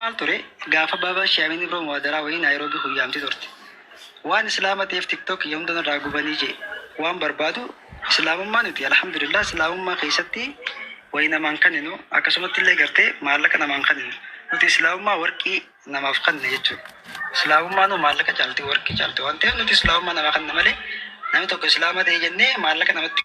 Maal ture gaafa baaba Shaamin Ibroo Muwaadaraa wayii Naayiroobii huyyaamti turte. Waan Islaama ta'eef TikTok kiyya hunda narraa gubanii jee waan barbaadu Islaamummaa nuti alhamdulillah Islaamummaa keessatti wayi namaan kanninu, akkasumatti illee gartee maallaqa namaan kanninu. Nuti Islaamummaa warqii namaaf kanne jechuudha. Islaamummaanuu maallaqa caalti, warqii caalti waan ta'eef nuti Islaamummaa namaa kanna malee namni tokko Islaama ta'e jennee maallaqa namatti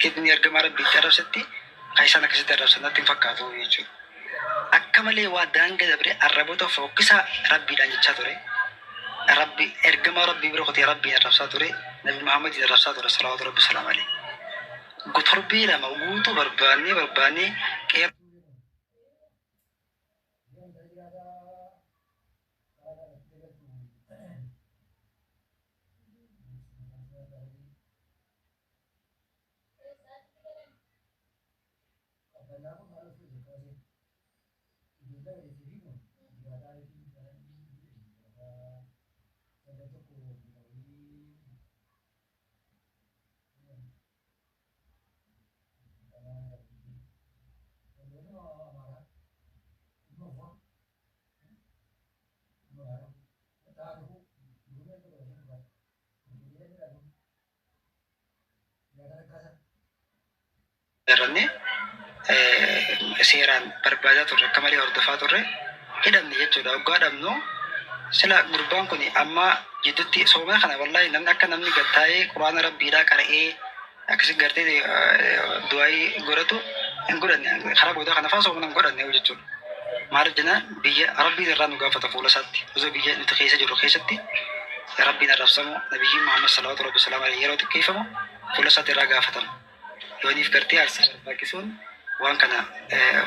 Inni ergamaa Rabbiitti arrabsetti kan isaan akkasitti arrabsan natti hin fakkaatu jechuudha. Akka malee waa daanga dabre arraboota fokkisaa Rabbiidhaan jechaa ture. Rabbi ergamaa Rabbii bira kutee Rabbiin arrabsaa ture. Nabi Muhammadiin arrabsaa ture, salawaatu Rabbi salaam alayhi. Torbee lama guutuu barbaannee barbaannee qeerroo irranne seeraan barbaadaa turre, akka malee hordofaa turre, hidhamne jechuudha. Waggaa dhabnu sila gurbaan kun amma jidduutti soomana kana, wallaahi, namni akka namni gattaa'ee quraana Rabbiidhaa qara'ee akkasi gartee du'aayii godhatu hin godhanne. Karaa boodaa kana fa'aa soomana hin godhanne jechuudha. Maaliif jennaan, biyya Rabbiin irraa nu gaafata fuula isaatti. Osoo biyya nuti keessa jirru keessatti Rabbiin arrabsamu, Nabiyyiin Muhammad salawaatu Rabbi salaam alayhi yeroo xiqqeeffamu, fuula isaatti irraa gaafatama. Yooniif gartee aarsaa barbaachisuun waan kana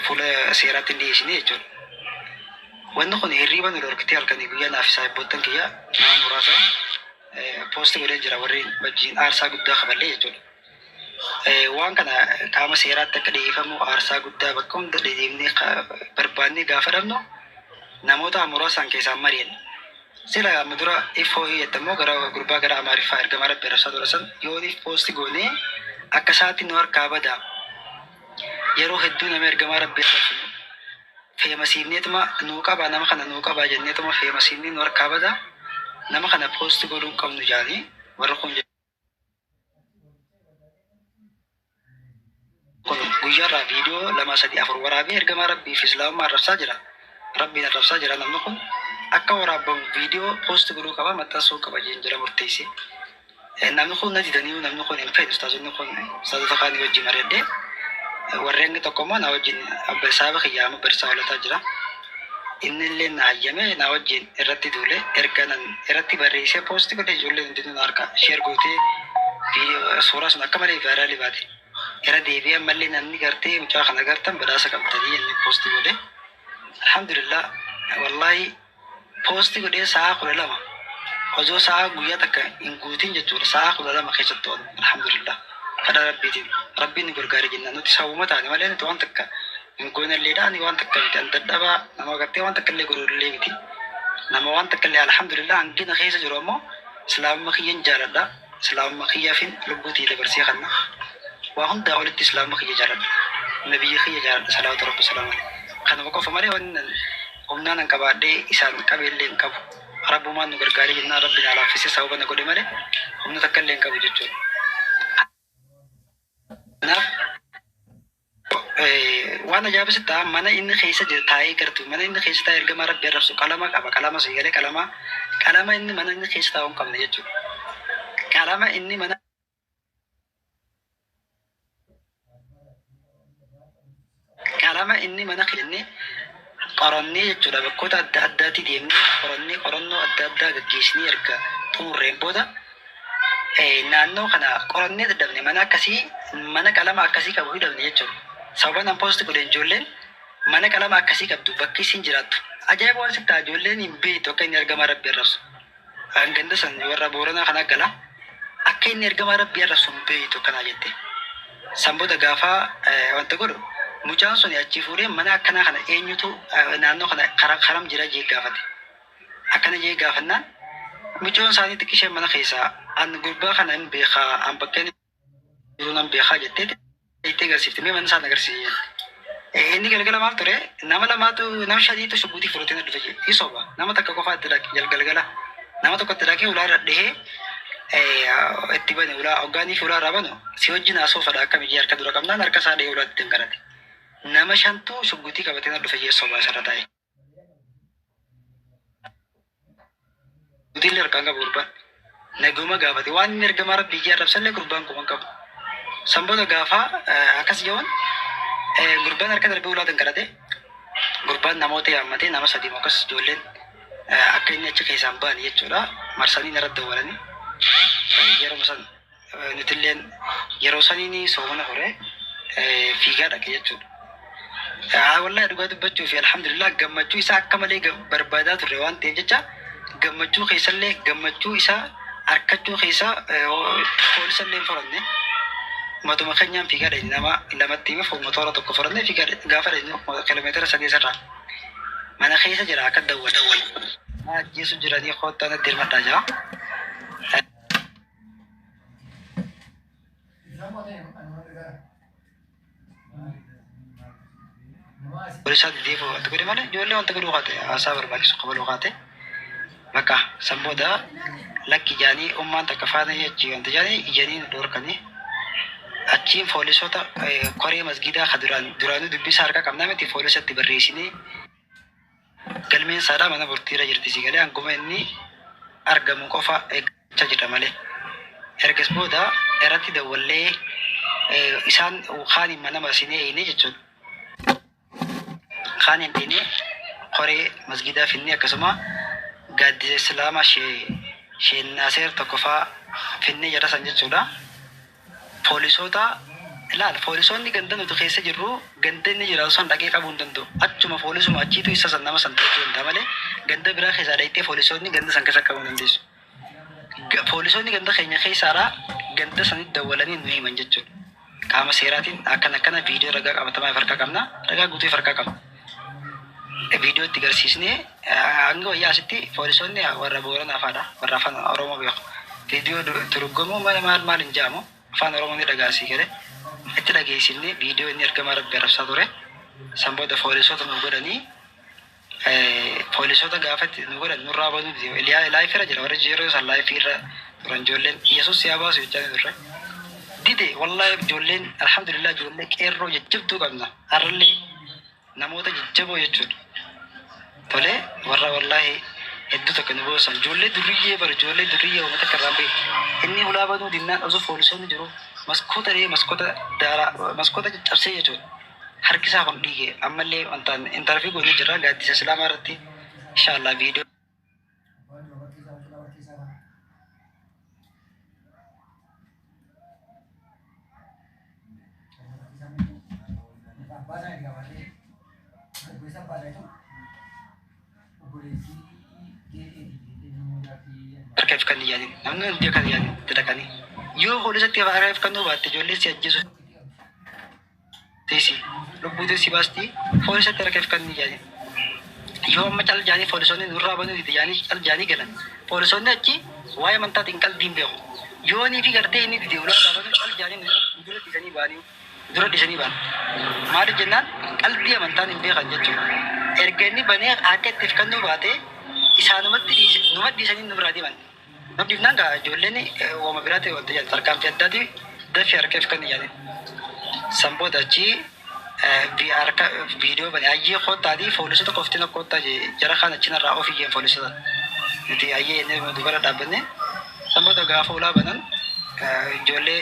fuula seeraatti hin dhiyeessine jechuudha. Wanni kun hirriiba nu dhorkitee halkanii guyyaa naaf saahibboottan kiyya nama muraasa post godhee jira, warri wajjin aarsaa guddaa kaballee jechuudha. Waan kana qaama seeraatti akka dhiyeeffamu aarsaa guddaa bakka hunda deemnee barbaannee gaafa dhabnu namoota muraasaan keessaan mari'an. Sila amma dura ifoo jettammoo gara gurbaa gara Amaariffaa ergamaa Rabbi arrabsaa ture san yooniif post goonee akka isaatti nu harkaa badaa. Yeroo hedduu nama ergamaa Rabbi arrabsu feemasiifneetuma nuu qabaa, nama kana nuu qabaa jenneetuma feemasiifnee nu harkaa badaa, nama kana post godhuu hin qabnu jaanii warri kun kun guyyaarraa viidiyoo lama, sadi, afur waraabee ergamaa Rabbii fi Islaamummaa arrabsaa jira. Rabbiin arrabsaa jira. Namni kun akka waraabbamu viidiyoo post godhuu qaba, maxxansuu qaba jeen jira murteessee. Namni kun na didanii, namni kun hin fedhu. Ustaazonni kun ustaazota kaanii wajjin mari'adhee, warreen tokko immoo na wajjin saaba kiyya amma barsiisaa olataa jira. Inni illee na hayyame, na wajjin irratti duule. Erga nan irratti barreessee post godhee, ijoolleen hundinuu na harka share gootee, suuraa sun akka malee viral baate. Irra deebi'ee ammallee namni gartee mucaa kana gartan badhaasa qabdanii inni post godhe. Alhamdulillah, wallaahi, post godhee sa'a 12 osoo sa'a guyyaa takka hin guutin jechuudha, sa'a 12 keessatti oolu. Alhamdulillah, kadhaa Rabbiitiin Rabbiin nu gargaare jennaan nuti sabuma taane malee nuti waan takka hin goonalleedha. Ani waan takka miti, an dadhabaa nama gartee waan takka illee godhullee miti, nama waan takka illee. Alhamdulillah, hangina keessa jiru ammoo Islaamummaa kiyyan jaaladha. Islaamummaa kiyyaafin lubbuutii dabarsee kanna. Waa hundaa olitti Islaamummaa kiyya jaaladha, nabiyyi kiyya jaaladha, salawaatu Rabbi salaamu alayhi. Kanuma qofa malee wanni nan humnaan an qabaadhee isaan qabeellee hin qabu. Rabbumaan nu gargaaree jennaan Rabbi naa laaffisee sababa na godhe malee humna takka illee hin qabu jechuudha. Kanaaf waan ajaa'ibsi ta'a, mana inni keessa jiru taa'ee gartu, mana inni keessa taa'ee ergamaa Rabbi arrabsu qalama qaba, qalama siigalee qalama, qalama inni mana inni keessa taa'u hin qabne jechuudha. Qalama inni mana qalama inni mana kenne. Qorannee jechuudha bakkoota adda addaatti deemnee qorannee qorannoo adda addaa gaggeessinee erga xumurreen booda naannoo kana qorannee dadhabne mana akkasii mana qalama akkasii qabu hidhamne jechuudha. Sababa nan post godhe ijoolleen mana qalama akkasii qabdu bakki isiin jiraattu. Ajaa'iba waan sitti ta'a ijoolleen hin beektu akka inni ergamaa rabbii arrabsu. Ganda san warra Booranaa kana gala akka inni ergamaa rabbii arrabsu hin beektu akkanaa jette. San booda gaafa wanta godhu mucaan sun achi fuudhee mana akkanaa kana eenyutu naannoo kana karam jira jee gaafate. Akkana jee gaafannaan mucoon isaanii xiqqishee mana keessaa an gurbaa kana hin beekaa an bakka inni jiru nan beekaa jettee itti agarsiifte mee mana isaan agarsiise. Inni galgala maal ture nama lamaatu nama shaniitu shubuutii fudhatee na dhufe jee isoba nama takka qofaa itti dhaqe galgala nama tokko itti dhaqee ulaa irra dhihee itti bane ulaa hoggaanii fi ulaa irraa banu si wajjin haasoo fedha akkam ijee harka dura qabnaan harka isaa dhihee ulaa itti hanqarate. Nama shantu shubuutii qabatee na dhufe jee soba isarra taa'e. Shubuutiin harkaan qabu gurbaan. Naguma gaafate waan inni ergamaa rabbii jee arrabsallee gurbaan kuma qabu. San booda gaafa akkas jedhuun gurbaan harka darbee ulaa danqarate gurbaan namoota yaammatee nama sadii akkas ijoolleen akka inni achi keessaan ba'an jechuudha marsanii narra dawwalanii yeroo san nutilleen yeroo saniin soomana horee fiigaa dhaqe jechuudha. Wallahi dhugaa dubbachuu fi alhamdulillah gammachuu isaa akka malee barbaadaa turre waan ta'eef jecha gammachuu keessallee gammachuu isaa harkachuu keessaa poolisallee hin furanne. Matuma keenyaan fiigaa dhaqne nama lamatti hime motora tokko furannee fiigaa gaafa dhaqne kiiloomeetira sadii irraa mana keessa jira akka dawwal. Ajjeesu jiranii kottaa natti hirmadhaa jira. Poolisaa didee wanta godhe malee ijoollee wanta godhuu kaate haasaa barbaachisu qabaluu kaate bakka san booda lakki jaanii ummaan takka faana achi wanta jaanii ijanii nu dhorkanii achiin poolisoota koree masgiidaa ka duraan duraanuu dubbisa harka qabnaa miti poolisatti barreessinee galmeen saadhaa mana murtiirra jirti si galee hanguma inni argamu qofa eeggachaa jira malee. Ergas booda irratti dawwallee isaan kaaniin mana masinee eeyine jechuudha. Kaaniin dhiinee koree masgiidaa finnee akkasuma gaaddisa islaamaa sheenaaseer tokko faa finnee jara san jechuudha. Poolisoota ilaal poolisoonni ganda nuti keessa jirru ganda inni jiraatu san dhaqee qabuu hin danda'u. Achuma poolisuma achiitu isa san nama san to'achuu danda'a malee ganda biraa keessaa dhaqxee poolisoonni ganda san keessa qabuu hin dandeessu. Poolisoonni ganda keenya keessaadhaa ganda sanitti dawwalanii nu himan jechuudha. Qaama seeraatiin akkana akkana viidiyoo ragaa qabatamaa if harkaa qabna ragaa guutuu if harkaa qabna. Viidiyoo itti agarsiisnee hanga wayyaa asitti poolisoonni warra Booranaa fa'aadha warra afaan Oromoo beeku. Viidiyoo turgomuu maal maal maal hin jedhamu afaan Oromoo ni dhagaasii galee itti dhageessinee viidiyoo inni ergamaa rabbi arrabsaa ture. San booda poolisoota nu godhanii poolisoota gaafa itti nu godhan nurraa banuu dide. Laayifii irra jira warri yeroo san laayifii irra turan ijoolleen Yesuus siyaa baasu jechaa turre. Dide wallahi ijoolleen alhamdulillah ijoollee qeerroo jajjabduu qabna har'allee namoota jajjaboo jechuudha. Tole warra wallahi hedduu takka nu boosan ijoollee durriyyee bara ijoollee durriyyee uummata akka irraan bahe inni ulaa banuu dinnaan osoo poolisoonni jiru maskoota dhee maskoota daaraa maskoota caccabsee jechuudha. Harki isaa kun dhiige ammallee wantaan intarvii goonee jirra gaaddisa islaamaa irratti inshallah viidiyoo. Harka if kan yaadin namni hundi kan yaadin itti dhaqanii yoo poolisatti harka if kennuu baatte ijoollee si ajjeesu teessi lubbuu teessi baasti poolisatti harka if kan yaadin yoo amma cal jaanii poolisoonni nurraa banuu dide jaanii cal jaanii galan poolisoonni achi waa'ee amantaatiin qalbii hin beeku yoo nii fi gartee inni dide ulaa irraa banuu cal jaanii dura dhiisanii ba'anii dura dhiisanii ba'an maaliif jennaan qalbii amantaan hin beekan jechuudha erga inni banee akka itti if kennuu baate isaanumatti numa dhiisanii nu biraa deeman. Namni dhiifnaan gaa ijoolleen waama biraa ta'e wanta jedhan tarkaanfii addaati dafii harka if kan yaadin. San booda achi harka viidiyoo bane ayyee kottaatii poolisota qoftiin kottaa jara kaan achi narraa of iyyeen poolisota. Nuti ayyee inni dubara dhaabbanne san booda gaafa ulaa banan ijoollee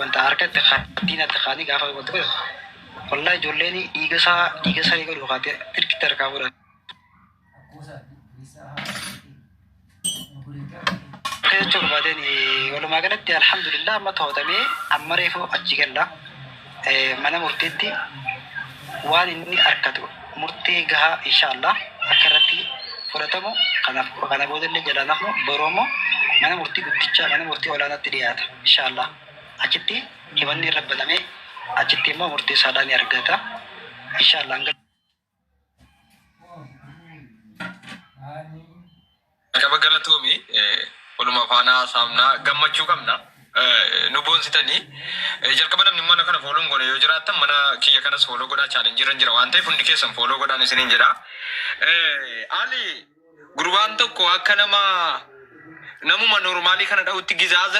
wanta harka itti diinatti kaanii gaafa wanta godhan Wallaahi ijoolleen dhiiga isaa dhiiga saree godhu kaatee dirqitti harkaa fuudhan. Akka jechuu barbaadeen walumaa galatti alhamdulillah amma to'atamee amma reefu achi galla mana murtiitti waan inni arkatu murtee gahaa inshaallah akka irratti fudhatamu kanaaf kana boodallee jalaa nafnu boruu ammoo mana murtii guddichaa mana murtii olaanaatti dhiyaata inshaallah achitti himanni irra banamee achitti immoo murtee isaadhaa ni argata inshaallah hanga Qaba galatoomi waluma faana hasaafna gammachuu qabna nu boonsitanii jalqaba namni mana kana follow hin goone yoo jiraattan mana kiyya kanas follow godhaa challenge irra jira waan ta'eef hundi keessan follow godhaan isiniin jedha. Ali gurbaan tokko akka nama namuma normaalii kana dha'utti gizaaza